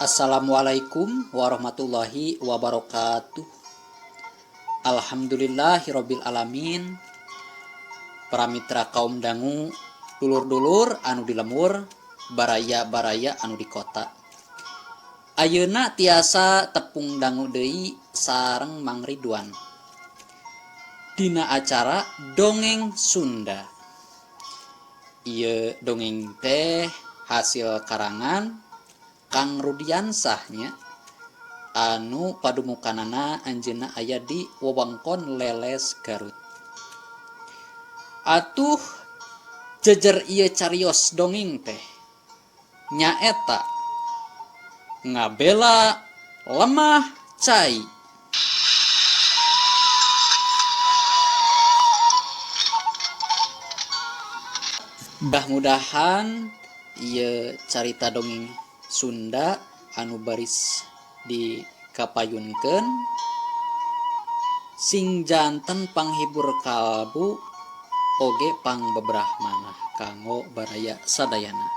Assalamualaikum warahmatullahi wabarakatuh. Alhamdulillahirabbil alamin. Para mitra kaum dangu, dulur-dulur anu di lembur, baraya-baraya anu di kota. Ayeuna tiasa tepung dangu deui sareng Mang Ridwan. Dina acara Dongeng Sunda. Ieu dongeng teh hasil karangan Kang Rudiansah nya anu padumukanana anjeunna aya di wewengkon Leles Garut. Atuh jejer ieu carios dongeng teh nyaeta ngabela lemah cai. Mudah-mudahan ieu carita dongeng Sunda anu baris dikapayunkeun sing janten panghibur kalbu oge pangbebrah manah kanggo baraya sadayana.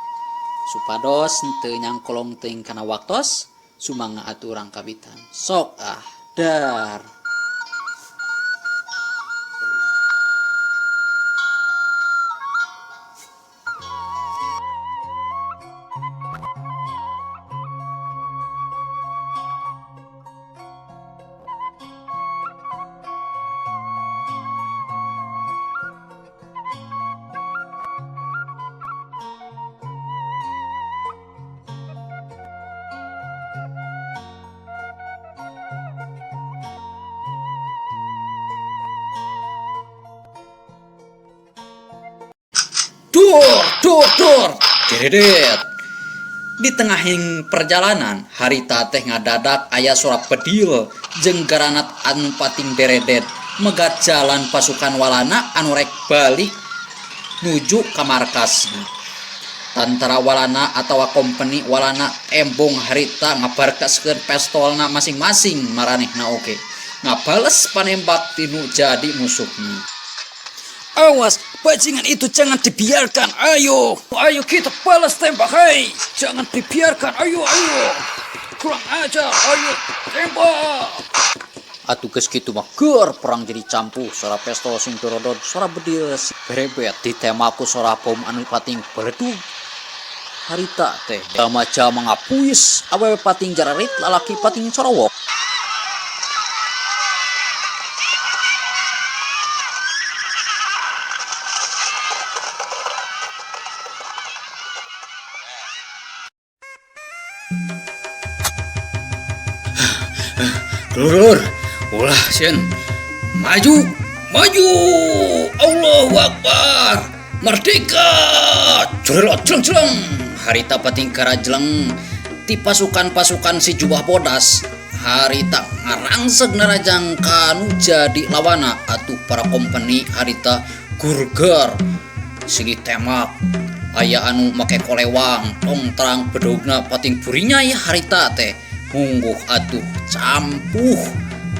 Supados henteu nyangkolong teuing kana waktos, sumangga atuh urang kabitan. Sok ah, dar. Dur, dur, dur, deredet. Di tengahing perjalanan, harita teh ngadadak aya suara bedil jeung garanat anu pating deredet megat jalan pasukan Walana anu rek balik nuju ka markasna. Tantara Walana atawa kompeni Walana embung harita ngabarkaskeun pestolna masing-masing maranehna oge ngabales panembak ti nu jadi musuhna. Awas, bajingan itu jangan dibiarkan. Ayo, ayo kita balas tembak. Hei, jangan dibiarkan. Ayo, ayo. Kurang ajar, ayo tembak. Atuh geus kitu mah geur perang jadi campuh, suara pestol sing dorodod, suara bedil sing berebet, ditembak ku suara bom anu pating beledug. Harita teh jalma-jalma ngapuis, awewe pating jararit, lalaki pating corowok. Dulur, ulah sieun. Maju, maju. Allahu Akbar. Merdeka. Jrelot jleng jleng. Harita pating karajleng ti pasukan-pasukan si jubah bodas. Harita ngarangseg narajang kanu jadi lawana atuh para kompeni harita gurgar silih tembak aya anu make kolewang tong terang bedogna pating burinyai harita teh mungguh atuh campuh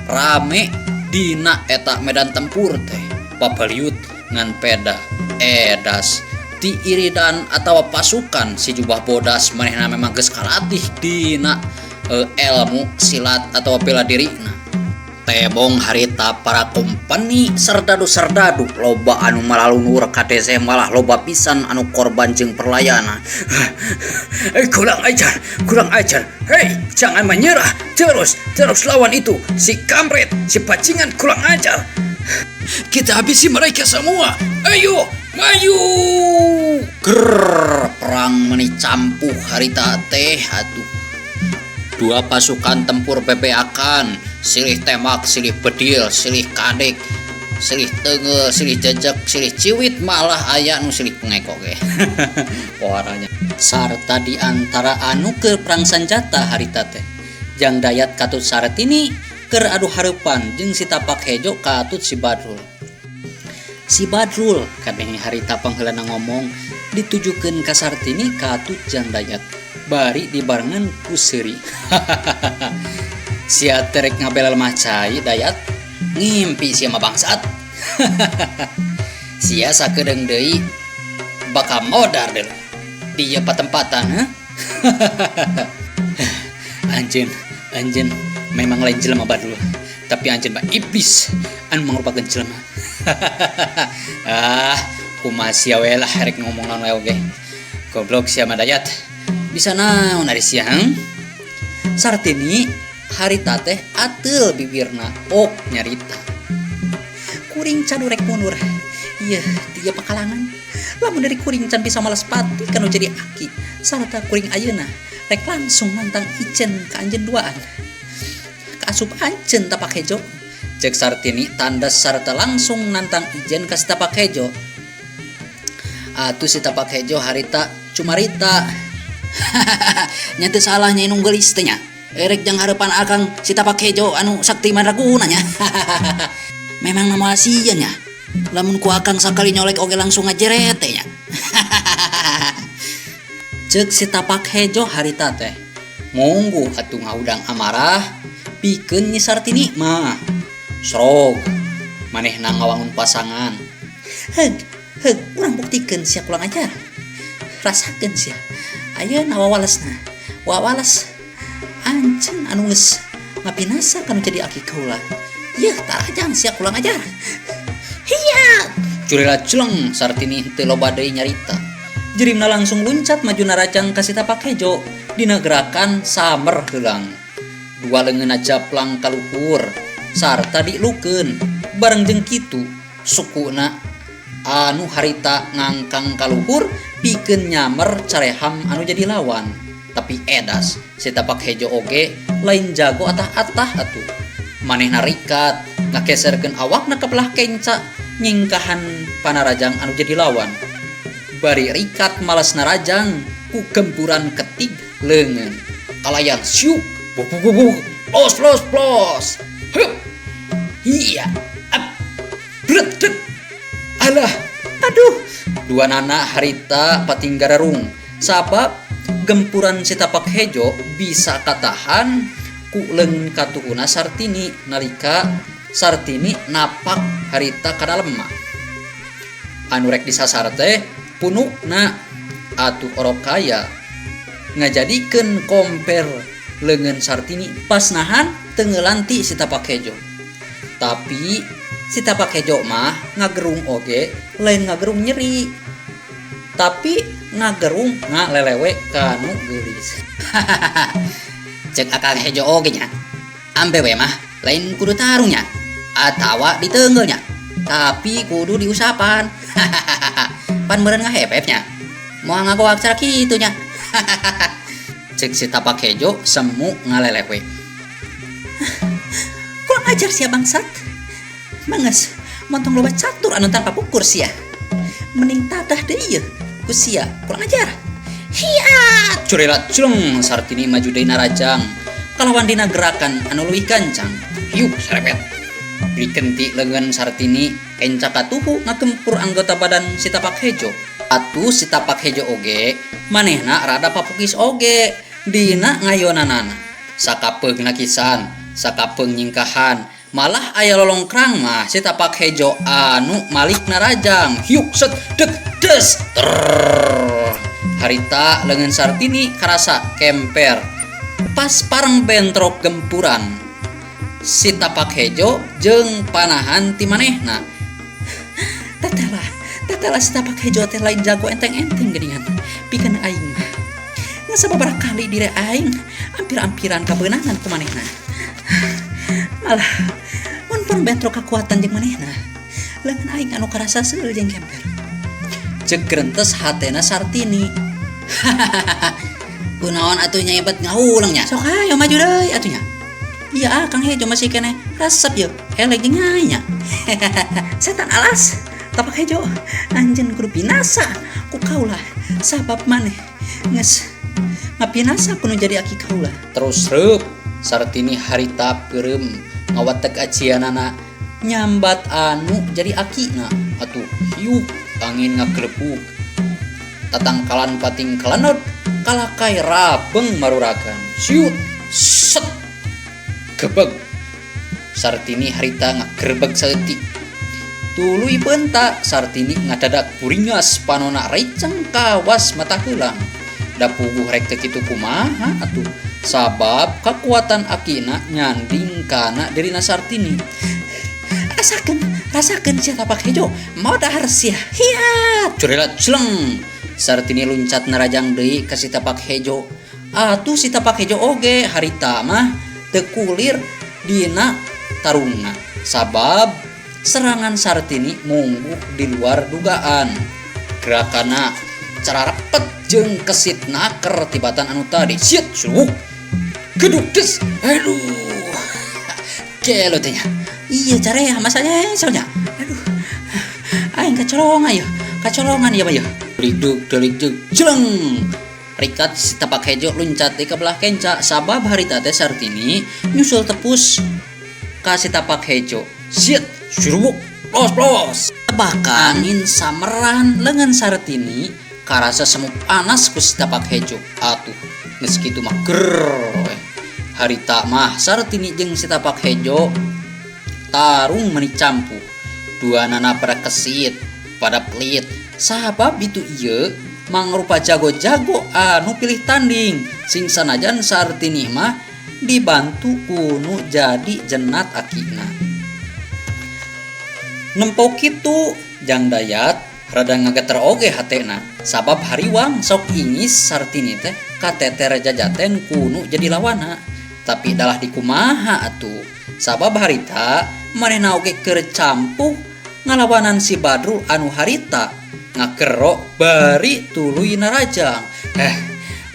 rame dina eta medan tempur teh pabaliut ngan peda edas ti iridan atawa pasukan si jubah bodas manehna memang geus kalatih dina elmu silat atawa bela dirina. Tebong harita para kompeni serdadu-serdadu loba anu malalunur ka dese malah loba pisan anu korban jeung perlayana. Kurang ajar, kurang ajar. Hei, jangan menyerah. Terus, terus lawan itu. Si kampret, si bajingan kurang ajar. Kita habisi mereka semua. Ayo, maju. Grrr, perang meni campuh harita teh atuh. Dua pasukan tempur bebeakan, silih tembak, silih bedil, silih kadek, silih teunggeul, silih jejek, silih ciwit, malah aya nu silih pengek oge. Poharanya. Sarta di antara anu keur perang sanjata harita teh. Jang Dayat katut Sartini keur adu hareupan jeung si Tapak Hejo katut si Badrul. Si Badrul kadenge harita pangheulana ngomong ditujukeun ka Sartini katut Jang Dayat bari dibarengan ku seuri. Sia teh rek ngabela lemah cai Dayat, ngimpi sia mah bangsat. Sia sakedeung deui bakal modar deui di ieu patempatan heuh. Anjeun, anjeun memang lain jelema badul, tapi anjeun mah iblis anu mangrupakeun jelema. Ah, kumaha sia we lah rek ngomong naon we oge. Goblok sia mah Dayat. Bisa naon ari sia, hmm? Sartini harita teh ateul bibirna ok nyarita. Kuring can rek mundur. Ieu tiga pakalangan. Lamun dari kuring can bisa malas pati kanu jadi aki. Sarta kuring ayeuna rek langsung nantang Ijen ka anjeun duaan. Kaasup anjeun Tapak Hejo. Cek Sartini tandas sarta langsung nantang Ijen ka si Tapak Hejo. Atuh si Tapak Hejo harita cumarita. Nya teu salah nya inung geulis teh nya. Erek jang hareupan akang si Tapak Hejo anu sakti mandraguna nya. Memang na moal sieun nya. Lamun ku akang sakali nyolek oge langsung ngajeret teh nya. Cek si Tapak Hejo harita teh. Mungguh atuh ngahudang amarah pikeun Nyi Sartini mah. Srog manehna ngawangun pasangan. Heug, heug urang buktikeun sia kurang ajar. Rasakeun sia. Ayeuna wawalesna. Wawales anjeun anu geus ngapinasa kanu jadi aki kaula. Yeuh tarajang sia kurang ajar. Hiya! Curila celeng Sartini henteu loba deui nyarita. Jirimna langsung luncat maju narajang ka si Tapak Hejo dina gerakan samer heulang. Dua leungeunna japlang ka luhur sarta dilukeun bareng jeung kitu sukuna anu harita ngangkang ka luhur pikeun nyamer careham anu jadi lawan. Tapi edas si Tapak Hejo oge lain jago atah-atah atuh. Manehna rikat ngakeserkeun awakna ka belah kenca nyingkahan panarajang anu jadi lawan. Bari rikat malas narajang ku gempuran ketig leungeun. Kalayan siuk buk buk buk plos plos plos. Hup. Iya. Ap. Bret det. Alah, aduh. Dua nana harita patinggararung sabab gempuran si Tapak Hejo bisa katahan ku leungeun katuhuna Sartini nalika Sartini napak harita ka dalem mah. Anu rek disasar teh punukna atuh orok kaya ngajadikeun komper leungeun Sartini pas nahan tenggelan ti si Tapak Hejo. Tapi si Tapak Hejo mah ngagerung oge lain ngagerung nyeri, tapi ngagerung ngalelewe kanu geulis. Cek Akang Hejo oge nya, ambe we mah lain kudu tarungnya atawa ditenggel nya, tapi kudu diusapan. Pan meureun ngahepep nya, moal ngagoak cara kitu nya. Cek si Tapak Hejo semu ngalelewe. Kurang ajar sia bangsat. Manges montong loba catur anu tanpa pukur sia. Mending tadah deui ieu ku sia kurang ajar. Hiat! Curila culeng Sartini maju deui narajang kalawan dina gerakan anu leuwih gancang. Hiuk serepet. Dikenti leungeun Sartini kenca katuhu ngagempur anggota badan si Tapak Hejo. Atuh si Tapak Hejo oge manehna rada papukis oge dina ngayonanana. Sakapeungna kisan, sakapeung nyingkahan, malah aya lolongkrang mah si Tapak Hejo anu malik narajang. Hiuk set dek des trrrr. Harita leungeun Sartini karasa kemper. Pas pareng bentrok gempuran si Tapak Hejo jeung panahan ti manehna. Tetela, tetela si Tapak Hejo teh lain jago enteng-enteng geuningan. Pikeun aing mah. Ngan sababaraha kali dire aing ampir-ampiran kabeunangan ku manehna. Malah mun pun bentrok kakuatan jeung manehna, leungeun aing anu karasa seul jeung kemper. Cek grentes hatena Sartini. Kunaon atuh nya ebet ngahuleng nya. Sok hayo maju deui atuh nya. Iya Kang Hejo masih keneh resep yeuh elek jeung nyai nya. Setan alas Tapak Hejo anjeun kudu binasa ku kaula sabab maneh geus ngapinasa kudu jadi aki kaula. Terus reup Sartini harita peureum ngawatek ajianana nyambat anu jadi akina atuh hiuk angin ngagelepuk tatangkalan pating kalanod kalakai rabeng maruragan siut set gebeg. Sartini harita ngagerbeg saeutik tuluy beunta Sartini ngadadak buringas panona receng kawas mata heulang da puguh rek teu kitu kumaha atuh Sabab kakuatan akina nyanding kana dirina Sartini. Rasakeun, rasakeun sia tapak hejo, modar sia. Hiat, curilat celeng. Sartini luncat narajang deui ka si tapak hejo. Atuh si tapak hejo oge harita mah teu kulir dina tarungna. Sabab serangan Sartini mungguh di luar dugaan. Gerakanna cararepet jeung kesit naker tibatan anu tadi. Siet, suruk, geduk des, aduh, gelo teh nya. Iya carea masanya soalnya. Aduh, aing kacolongan ya, kacolongan ya mah ya. Delik delik jeleng. Rikat si tapak hejo luncat deui ka belah kenca sabab harita teh Sartini nyusul tepus ka si tapak hejo. Siet, suruk, plos plos. Bahkan angin sameran lengan Sartini karasa semu panas ku si tapak hejo. Atuh, geus kitu mah ger we. Harita mah Sartini jeung si tapak hejo tarung meni campuh. Duanana pada kesit, pada pelit. Sabab itu ieu mangrupa jago-jago anu pilih tanding. Sing sanajan Sartini mah dibantu kunu jadi jenat akina. Nempo kitu Jang Dayat rada ngageter oge hatena sabab hariwang sok ingis Sartini teh kateter jajaten kunu jadi lawana. Tapi dalah dikumaha atuh sabab harita manehna oge keur campuh ngalawanan si Badrul anu harita ngakero bari tuluy narajang.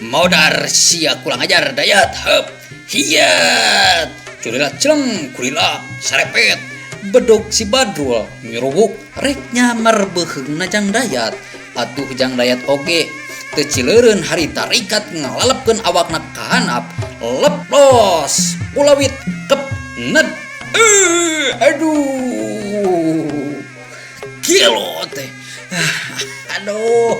Modar sia kurang ajar Dayat, heup hiat curilap celeng kurilap sarepet. Bedog si Badrul nyurubuk rek nyamar beuheungna Jang Dayat. Atuh Jang Dayat oge teu cileureun harita rikat ngalalepkeun awakna ka handap leplos ulawit kep ned. Aduh gelo teh. Aduh,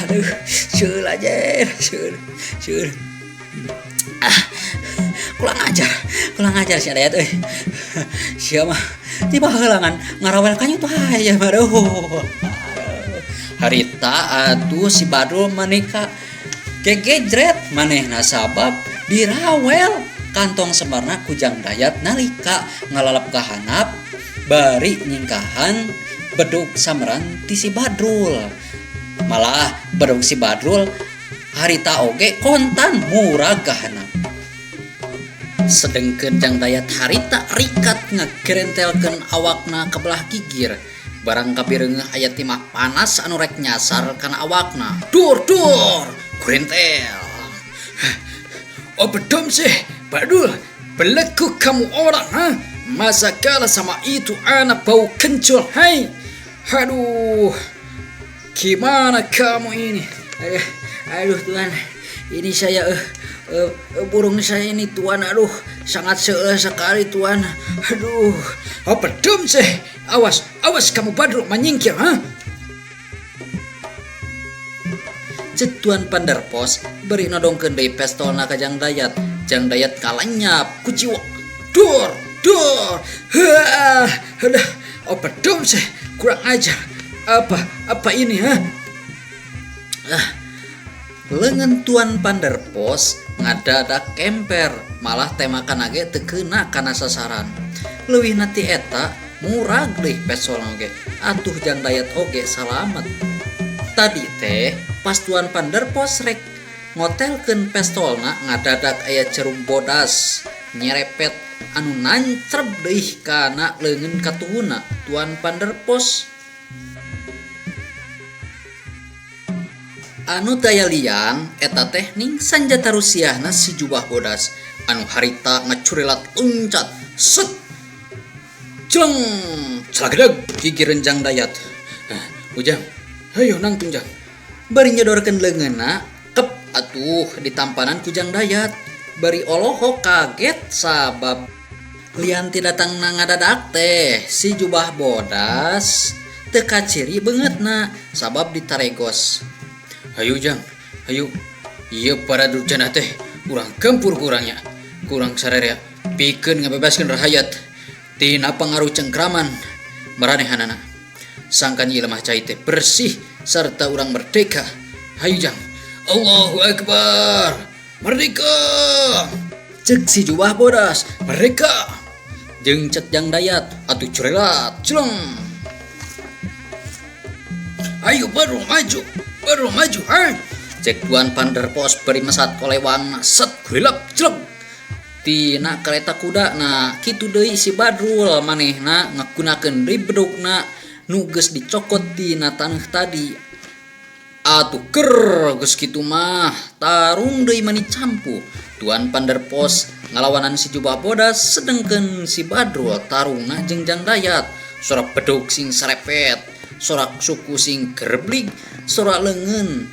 aduh, seul aja, seul, seul. Ah, kurang ajar si Dayat euy. Sia mah tiba heulangan ngarawel kanyu tuh aya aduh. Harita atuh si Badrul maneka gegejret manehna sabab dirawel kantong semarna ku Jang Dayat nalika ngalalap ka handap bari nyingkahan bedug sameran ti si Badrul. Malah bedug si Badrul harita oge kontan murag ka handap. Sedengkeun Jang Dayat harita rikat ngagerentelkeun awakna ka belah gigir. Barang kapireungeuh aya timah panas anu rek nyasar kana awakna. Dur dur grentel. Oh bedom sih, Badrul, belekuk kamu orang, ha? Masa kalah sama itu anak bau kencur, hai? Aduh, gimana kamu ini? Aduh, aduh Tuhan, ini saya burung saya ini Tuhan, aduh, sangat seeh sekali Tuhan. Aduh, oh bedom sih, awas, awas kamu Badrul menyingkir, ha? Cek Tuan Panderpos beri nodongkeun deui pestolna ka Jang Dayat. Jang Dayat kalanyap kuciwa. Dur, dur. Hah, aduh, oh bedom sih, kurang ajar. Apa, apa ini, ha? Ah, leungeun Tuan Panderpos ngadadak kemper, malah temakan age teu keuna kana sasaran. Leuwihna ti eta murag deui pestolna oge. Atuh Jang Dayat oge salamet. Tadi teh pas Tuan Panderpos rek ngotelkeun pestolna ngadadak aya cerum bodas nyerepet anu nancreb deui kana leungeun katuhuna Tuan Panderpos. Anu daya liang eta teh ning sanjata Rusiahna si jubah bodas anu harita ngacurilat loncat set celeng celagedeg gigireun Jang Dayat. Ujang, hayo nangtung Jang. Bari nyodorkeun leungeunna kep atuh ditampanan ku Jang Dayat. Bari olohok kaget sabab lian ti datangna ngadadak teh si jubah bodas teu kaciri beungeutna sabab ditaregos. Hayu Jang, hayu. Ieu para durjana teh urang gempur kurangnya. Kurang sarerea pikeun ngabebaskeun rahayat tina pangaruh cengkraman maranehanana. Sangkan ieu lemah cai teh bersih sarta urang merdeka. Hayu Jang. Allahu Akbar. Merdeka! Cek si jubah bodas, merdeka! Jeung cek Jang Dayat, atuh curelat, celeng. Ayo baru maju, baru maju, hai. Cek Tuan Panderpos bari mesat kolewang set grilap celeng. Tina kereta kuda na kitu deui si Badrul manehna ngagunakeun deui bedogna nu geus dicokot tina taneuh tadi. Atuh ker geus kitu mah tarung deui mani campuh. Tuan Panderpos ngalawanan si jubah bodas sedengkeun si Badrul tarungna jeung Jang Dayat. Sora bedog sing sarepet, sorak suku sing gerblig, sora leungeun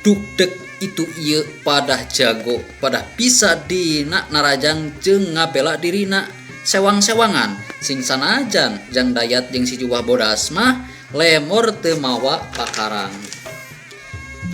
dukdek itu ieu padah jago, padah bisa dina narajang jeung ngabela dirina sewang-sewangan sing sanajan Jang Dayat jeung si jubah bodas mah lemor teu mawa pakarang.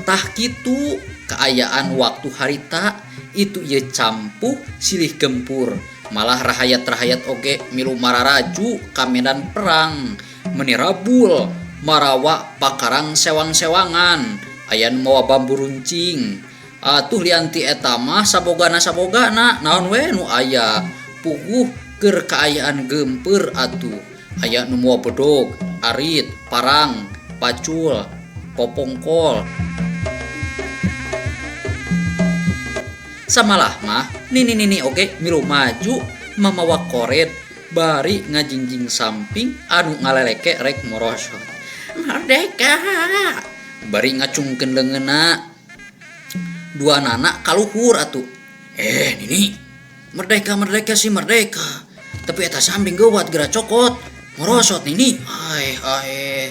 Tah kitu kaayaan waktu harita itu ieu campuh silih gempur malah rahayat-rahayat oge milu mararaju ka medan perang meni rabul marawa pakarang sewang-sewangan aya nu mawa bambu runcing atuh lian ti eta mah sabogana-sabogana naon we nu aya puguh keur kaayaan geumpeur atuh aya nu mawa bedog arit parang pacul popongkol samalah mah nini-nini oge milu maju mamawa koret bari ngajingjing samping anu ngaleleke rek morosot merdeka bari ngacungkeun leungeunna dua nana kaluhur atuh nini merdeka merdeka sih merdeka tapi eta samping geuwat geura cokot morosot nini aeh aeh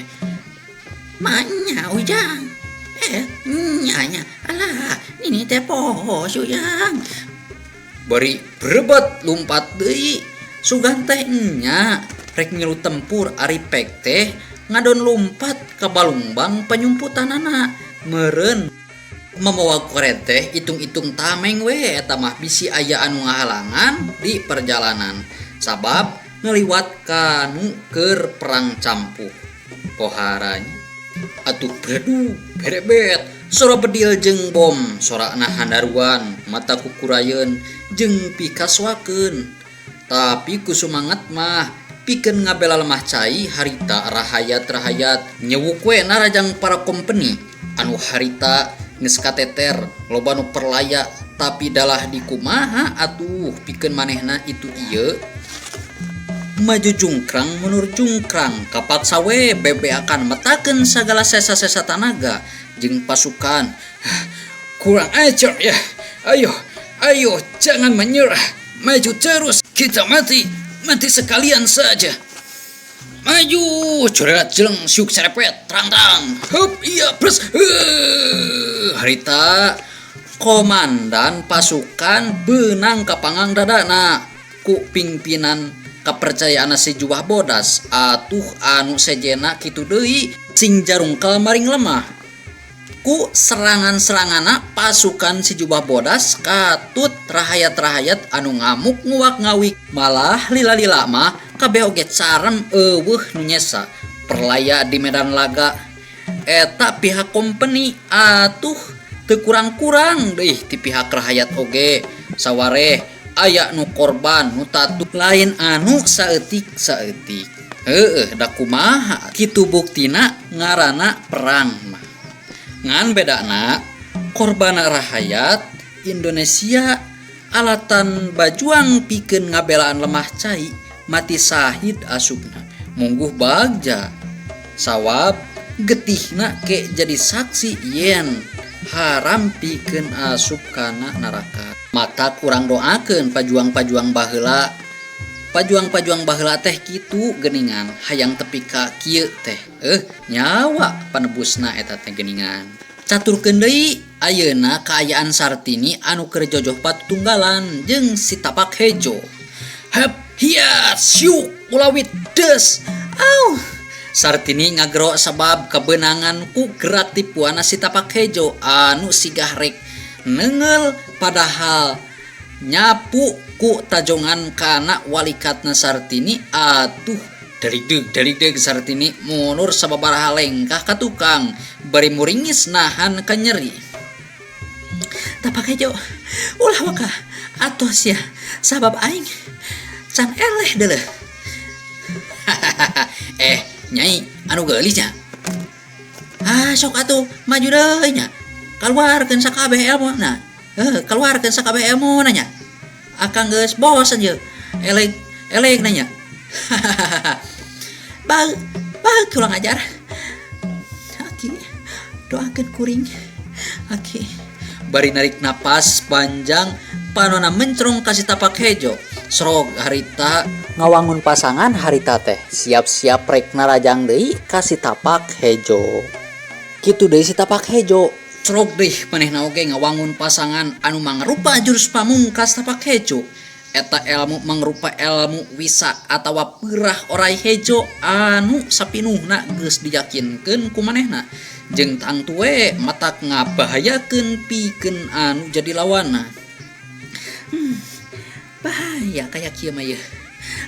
manya ujang nyanya alah nini teh poho ujang bari berebet lumpat deui sugan teh nya rek milu tempur ari pek teh ngadon lumpat ka balungbang panyumputanana meureun mamawa koret teh itung-itung tameng we eta mah bisi aya anu ngahalangan di perjalanan sabab ngaliwat kanu keur perang campuh poharanya atuh bredu berebet sora bedil jeung bom sorana handaruan mata kukurayeun jeung pikaswakeun tapi ku sumangat mah pikeun ngabela lemah cai harita rahayat-rahayat nyewuk we narajang para kompeni anu harita geus kateter loba nu perlaya tapi dalah dikumaha atuh pikeun manehna itu ieu maju jungkrang mundur jungkrang kapaksa we bebeakan metakeun sagala sesa-sesa tanaga jeung pasukan kurang ajar ya ayo ayo jangan menyerah maju terus kita mati mati sekalian saja maju curhat jeleng siuk serepet terang-terang hup iya pres harita komandan pasukan benang kapangang dadana ku pimpinan kepercayaan si jubah bodas atuh anu sejena kitu deui sing jarungkel maring lemah ku serangan-serangana pasukan si jubah bodas katut rahayat-rahayat anu ngamuk nguak ngawik malah lila-lila mah kabeh oge carem eueuh nu nyesa perlaya di medan laga eta pihak kompeni atuh teu kurang-kurang deui ti pihak rahayat oge sawareh aya nu korban nu tatu lain anu saeutik saeutik heueuh da kumaha kitu buktina ngaranna perang mah ngan bedana korban rahayat Indonesia alatan bajuang pikeun ngabelaan lemah cai mati sahid asupna mungguh bagja sawab getihna ke jadi saksi yen haram pikeun asup kana neraka. Maka kurang doakeun pajuang-pajuang baheula. Pajuang-pajuang baheula teh kitu geuningan hayang tepi ka kieu teh. Nyawa panebusna eta teh geuningan. Caturkeun deui ayeuna kaayaan Sartini anu keur jojoh patunggalan jeung si tapak hejo. Hep hiat siuk ulawit des. Au. Sartini ngagero sabab kebenangan ku gerak tipuana si tapak hejo anu sigah rek nengel padahal nyapu ku tajongan kana walikatna Sartini atuh deligdeg Sartini munur sababaraha lengkah ka tukang bari muringis nahan ka nyeri. Tapak hejo ulah waka atos ya sabab aing can eleh deuleuh. Eh nyai anu geulis nya. Ah sok atuh maju deui nya. Kaluarkeun sakabeh elmuna. Heuh kaluarkeun sakabeh elmuna nya. Akang geus bosen ye eleg eleg na nya. Hahaha. Bae bae kurang ajar. Aki doakeun kuring. Aki bari narik napas panjang panona mencrong ka si tapak hejo. Srog harita ngawangun pasangan harita teh siap-siap rek narajang deui ka si tapak hejo. Kitu deui si tapak hejo. Srog deui manehna oge ngawangun pasangan anu mangrupa jurus pamungkas tapak hejo. Eta elmu mangrupa elmu wisa atawa peurah oray hejo anu sapinuhna geus diyakinkeun ku manehna jeung tangtu we matak ngabahayakeun pikeun anu jadi lawanna. Bahaya kaya kieu mah yeuh.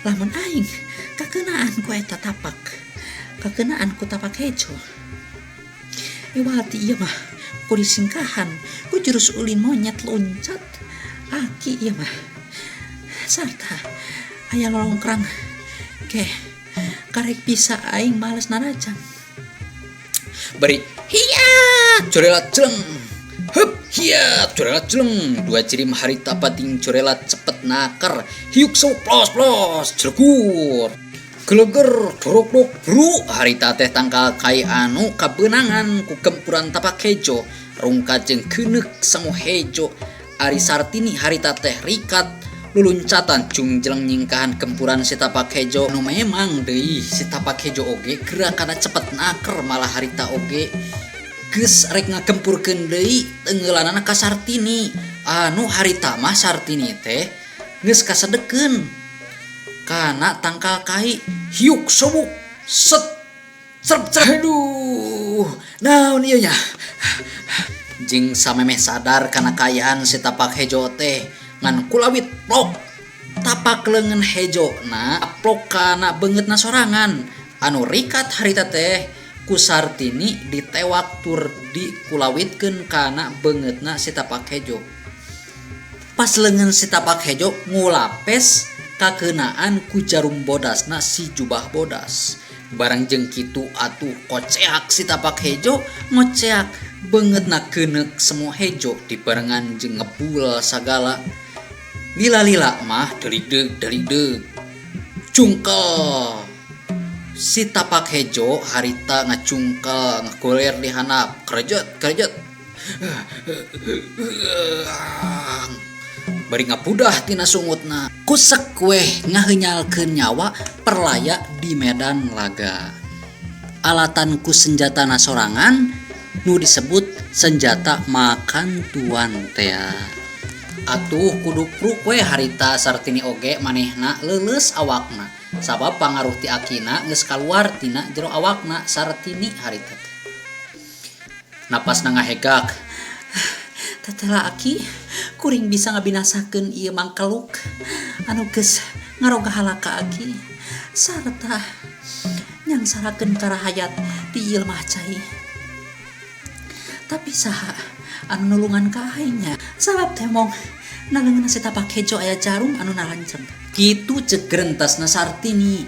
Lamun aing kakeunaan ku eta tapak, kakeunaan ku tapak hejo. Iwal ti ieu mah ku disingkahan ku jurus ulin monyet loncat. Aki ieu mah. Sarta aya lolongkrang ke karek bisa aing males narajang. Bari hiya corelat jeleng. Hup hiya corelat jeleng. Dua cirim harita pating corelat cepet naker. Hiuk sau plos plos jelegur. Geleger dorok-dok bru harita teh tangkal kai anu kabeunangan ku gempuran tapak hejo. Rungkad jeung keuneuk sangu hejo. Ari Sartini harita teh rikat luluncatan jungjeleng nyingkahan gempuran si tapak hejo. Nu memang deui si tapak hejo oge gerakanna cepet naker malah harita oge geus rek ngagempurkeun deui teungeulanana ka Sartini. Anu harita mah Sartini teh geus kasedekeun kana tangkal kai. Hiuk sobuk set serp serp. Aduh naon ieu nya. Jeung samemeh sadar kana kaayaan si tapak hejo teh ngan kulawit plok tapak leungeun hejo na plok kana beungeutna sorangan anu rikat harita teh ku Sartini ditewak tur dikulawitkeun kana beungeutna si tapak hejo. Pas leungeun si tapak hejo ngulapes kakeunaan ku jarum bodasna si jubah bodas. Barang jeung kitu atuh koceak si tapak hejo ngoceak beungeutna keuneuk semua hejo dibarengan jeung ngebul sagala. Lila-lila mah deligdeug deligdeug cungkel si tapak hejo harita ngacungkel ngagoler di handap kerejet kerejet bari ngapudah tina sungutna kusek weh ngahenyalkeun nyawa perlaya di medan laga. Alatan ku senjatana sorangan nu disebut senjata makan tuan tea. Atuh kudu pruk we harita Sartini oge manehna leuleus awakna sabab pangaruh ti akina geus kaluar tina jero awakna Sartini harita teh. Napasna ngahegak. Tatela aki kuring bisa ngabinasakeun ieu mangkeluk anu geus ngaroga halaka aki sarta nyangsarakeun karahayat di ieu lemah cai. Tapi saha anu nulungan ka aingnya sabab temong na leungeunna si tapak hejo aya jarum anu narancem. Kitu ceuk grentasna Sartini.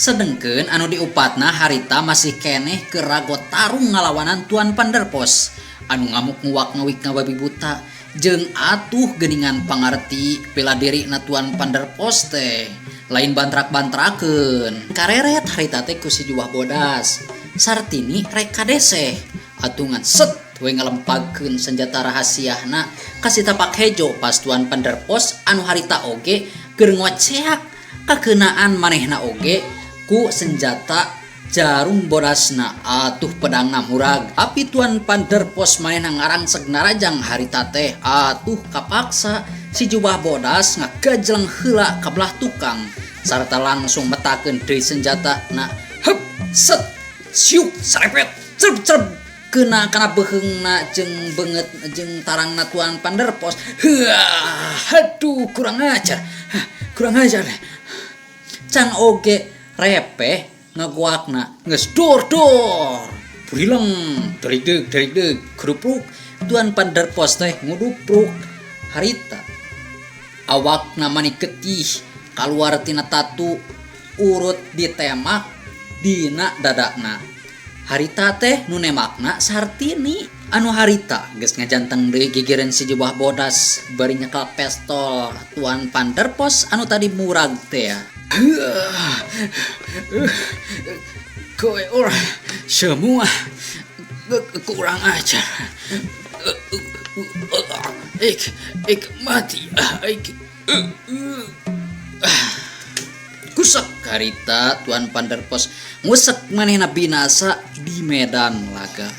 Sedengkeun anu diupatna harita masih keneh keur rago tarung ngalawanan Tuan Panderpos anu ngamuk nguak ngawik ngababi buta jeung atuh geuningan pangarti bela diri na Tuan Panderpos teh lain bantrak-bantrakeun. Kareret harita teh ku si jubah bodas. Sartini rek kadeseh atungan set we ngalempagkeun senjata rahasiahna ka si tapak hejo pas Tuan Panderpos anu harita oge keur ngoceak kakeunaan manehna oge ku senjata jarum bodasna atuh pedangna murag. Tapi Tuan Panderpos manehna ngarangseg narajang harita teh atuh kapaksa si jubah bodas ngagajleng heula ka belah tukang sarta langsung metakeun deui senjatana. Heup set siuk sarepet cerp cerp kena kana beheungna jeung beungeut jeung tarangna Tuan Panderpos. Heuah aduh kurang ajar. Kurang ajar. Can oge repeh ngagoakna geus dor dor burileng deligdeug deligdeug grupluk Tuan Van der Pos teh ngudupruk harita. Awakna mani getih kaluar tina tatu urut ditemak dina dadana. Harita teh nu nemakna Sartini anu harita geus ngajanteng deui gigireun si jubah bodas bari nyekel pestol Tuan Van der Pos anu tadi murag tea. Kowe orang semua kurang ajar. Ik ik mati ik. Kusek harita Tuan Van der Pos ngusek manehna binasa di medan laga.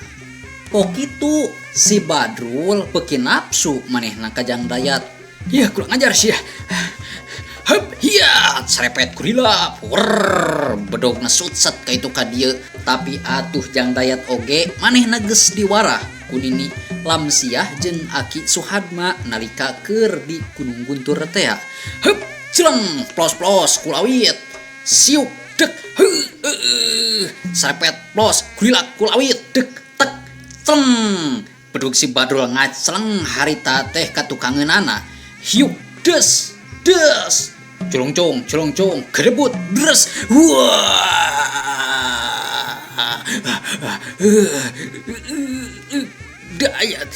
Pok kitu si Badrul beuki nafsu manehna ka Jang Dayat. Yah kurang ajar sia. Hup hiat serepet kurilap. Werr bedogna sutset ka itu ka dieu. Tapi atuh Jang Dayat oge manehna geus diwarah ku nini Lamsiah jeung aki Suhadma nalika keur di Gunung Guntur tea. Hup celeng plos plos kulawit. Siuk dek heueuh serepet plos kurilak kulawit dek tek celeng. Bedug si Badrul ngacleng harita teh ka tukangeunana. Hiuk des des culungcung culungcung gerebut dres wuah Dayat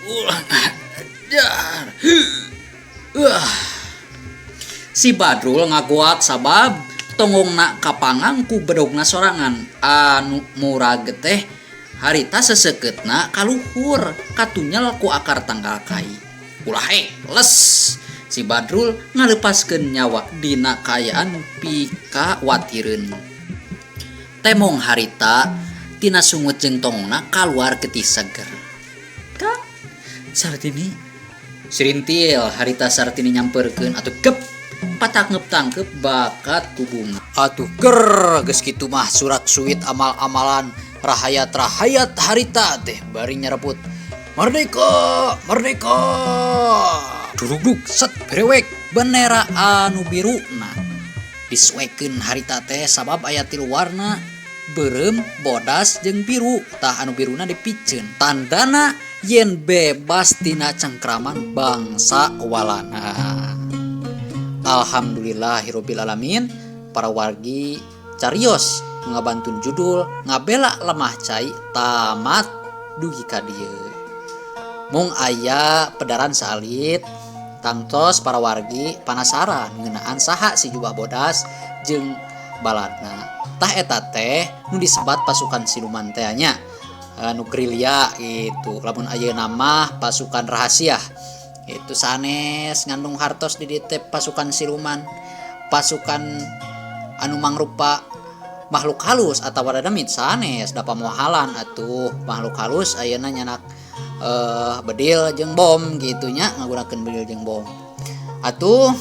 kurang ajar. Si Badrul ngagoat sabab tonggongna kapangang ku bedogna sorangan anu murag teh harita sesekeutna ka luhur katunyel ku akar tangkal kai. Ulah heh les! Si Badrul ngaleupaskeun nyawa dina kaayaan pikawatireun. Temong harita tina sungut jeung tonggongna kaluar getih seger. Kang Sartini. Sirintil harita Sartini nyampeurkeun atuh gep patangkep-tangkep bakat ku bunga. Atuh gerr geus kitu mah surak suit amal-amalan rahayat-rahayat harita teh bari nyarebut Merdeka! Merdeka! Durugdug set berewek bendera anu biruna disuekeun harita teh sabab aya tilu warna beureum, bodas jeung biru tah anu biruna dipiceun tandana yen bebas tina cengkraman bangsa Walanda. Alhamdulillahirabbil alamin para wargi carios ngabantun judul ngabela lemah cai tamat dugi ka dieu. Mung aya pedaran saalit tangtos para wargi panasaran ngeunaan saha si jubah bodas jeung baladna. Tah eta teh nu disebat pasukan siluman tea nya nu gerilya gitu. Lamun ayeuna mah pasukan rahasia itu sanes ngandung hartos di dieu teh pasukan siluman. Pasukan anu mangrupa makhluk halus atawa dadamit sanes da pamohalan atuh makhluk halus ayeuna nyanak bedil jeung bom gitu nya ngagunakeun bedil jeung bom. Atuh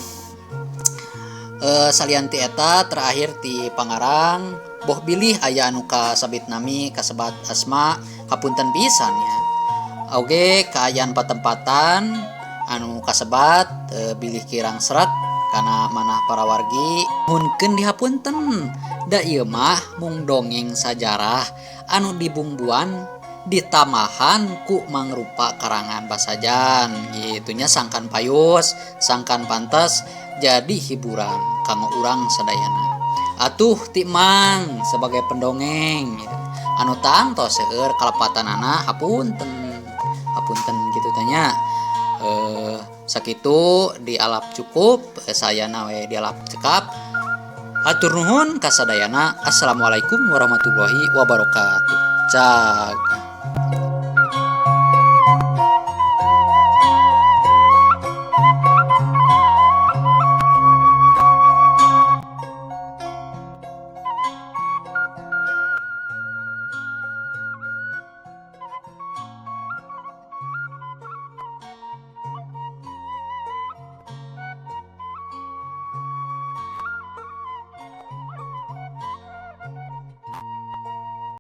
salian ti eta terakhir ti pangarang boh bilih aya anu kasabit nami kasebat asma hapunten pisan nya. Oge kaayaan patempatan anu kasebat bilih kirang sreg kana manah para wargi nyuhunkeun dihapunten da ieu mah mung dongeng sajarah anu dibumbuan ditamahan ku mangrupa karangan basajan gitu nya sangkan payus sangkan pantes jadi hiburan kanggo urang sadayana. Atuh ti mang sebagai pendongeng anu tangtos seueur kalepatanana hapunten hapunten kitu teh nya. Sakitu dialap cukup sayana we dialap cekap. Hatur nuhun kasadayana. Assalamualaikum warahmatullahi wabarakatuh. Cag.